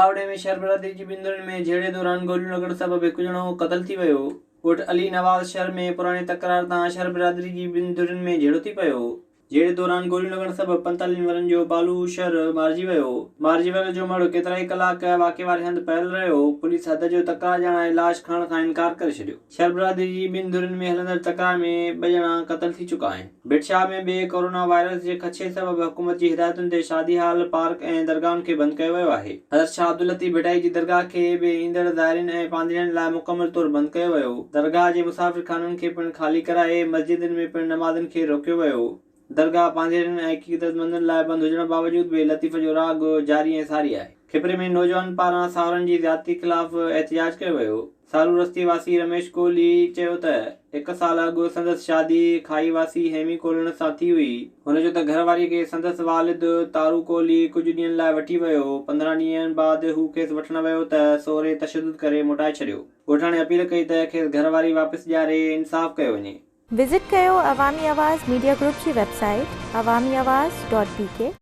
اوٻاوڙي ۾ شھر برادري جي ٻن ڌرين ۾ جهيڙي دوران گوليون لڳڻ سبب هڪ ڄڻو قتل ٿي ويو. ڳوٺ علي نواز شھر ۾ پراڻي تڪرار تان شھر برادري جي ٻن ڌرين ۾ جهيڙو ٿي پيو. جهيڙي دوران گوليون لڳڻ سبب پنتاليهن ورهين جو بالو شھر مارجي ويو. مارجي ويل جو مڙهه ڪيترائي ڪلاڪ واقعي واري هنڌ پيل رهيو. پوليس حد جو تڪرار ڄاڻائي لاش کڻڻ کان انڪار ڪري ڇڏيو. شھر برادري جي ٻن ڌرين ۾ هلندڙ تڪرار ۾ ٻه ڄڻا قتل ٿي چڪا آهن. ڀٽ شاهه ۾ به ڪورونا وائرس جي خدشي سبب حڪومت جي هدايتن تي شادي هال، پارڪ ۽ درگاهن کي بند ڪيو ويو آهي. حضرت شاهه عبداللطيف ڀٽائي جي درگاهه کي به ايندڙ زائرين ۽ پانڌيئڙن لاء مڪمل طور بند ڪيو ويو. درگاهه جي مسافر خانن کي پڻ خالي ڪرائي مسجدن ۾ پڻ نمازن کي روڪيو ويو. درگاهه پانڌيئڙن ۽ عقيدتمندن لاء بند هجڻ باوجود به لطيف جو راڳ جاري ۽ ساري آهي. کپري ۾ نوجوانن پاران ساهورن جي زيادتي خلاف احتجاج ڪيو ويو. سالو رستي واسي رميش ڪولهي چيو ته هڪ سال اڳ سندس شادي کائي واسي هيمي ڪولهڻ سان ٿي هئي. هن چيو ته گهر واريء کي سندس والد تارو ڪولهي ڪجهه ڏينهن لاء وٺي ويو، 15 ڏينهن بعد هو کيس وٺڻ ويو ته سهري تشدد ڪري موٽائي ڇڏيو. ڳوٺاڻي اپيل ڪئي ته کيس گهر واري واپس ڏياري انصاف ڪيو وڃي. وزٽ ڪيو عوامي آواز ميڊيا گروپ جي website Awami Awaz dot B K.